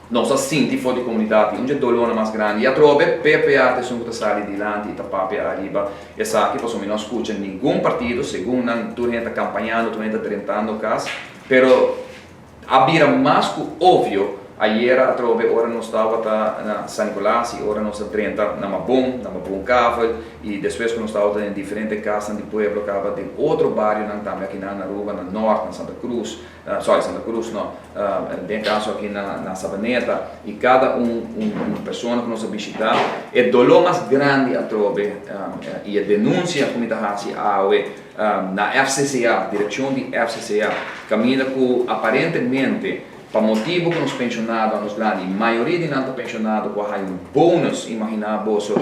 Nos a sinti for di komunidat un dje dolónan mas grandi i atrobe PPA ta esun ku ta sali dilanti i ta papia ariba esaki pasobra mi no a skucha ningun partido, segun nan tur hende ta kampañando, tur hende ta drentando kas, pero a bira mas ku obvio ayera atrobe ora nos tabata na San Nicolas i ora nos a drenta na Mabon, na Mabon Kavel i despues ku nos tabata den diferente kasnan di pueblo kaba den otro barionan tambe akinan na Aruba, na Nort, na Santa Cruz. Sorry, Santa Cruz no, den caso aki na Sabaneta y cada un persona cu nos a bishita, e dolor mas grandi atrobe y e denuncia cu mi ta haci awe na FCCA, direccion di FCCA, caminda cu aparentemente pa motibo cu nos pensionadonan, nos grandi, mayoria di nan ta pensionado cu a haya un bonus, imagina boso,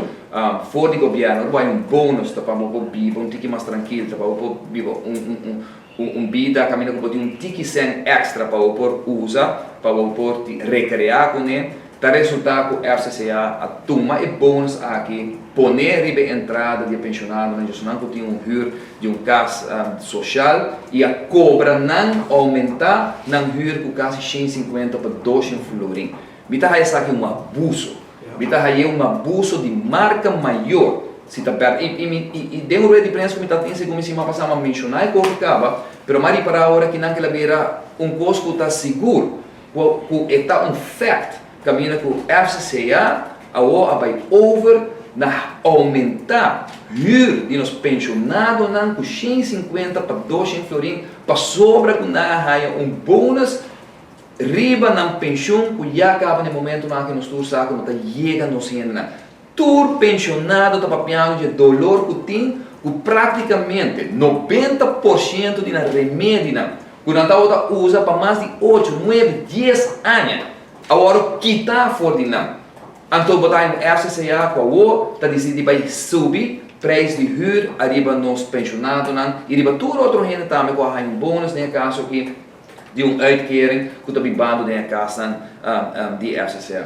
for di gobierno, ora bo haya un bonus ta pa bo por biba un tiki mas trankil, ta pa bo por biba un. Un bida kaminda ku bo tin un tiki sèn èkstra pa bo por usa, pa bo por rekreá kuné, ta resultá ku FCCA a tuma e bonus aki, poné riba e entrada di e penshonadonan, djesunan ku tin un hür di un kas soshal, i a kobra nan, oumentá nan hür ku kasi 150 pa 200 florin. Mi ta haya esaki un abuso. Mi ta haye un abuso di marka mayor. Si ta bèrd. I mi, i den un rueda di prensa ku mi ta tin segun mi siman pasá mi a menshoná e kos kaba, pero mi a ripará awor aki nan ke la bira un kos ku ta sigur, ku e ta un fact kaminda ku FCCA awor a bai over na oumentá hür di nos penshonadonan ku 150 pa 200 florin pasobra ku nan a haya un bonus Riba nan penshun ku ya kaba na e momentunan aki nos tur sa ku no ta yega nos hendenan. Tur penshonado ta papiando dje dolor ku tin ku praktikamente 90% di nan remedinan ku nan tabata usa pa mas di ocho, nuebe, dies aña a wòrdu kita for di nan. Anto bo ta haña un FCCA ku awor ta disidi bai subi prijs di hür ariba nos penshonadonan i riba tur otro hende tambe ku a haña un bonus den e kaso aki. Di un uitkering ku ta bibando den e kasnan di FCCA.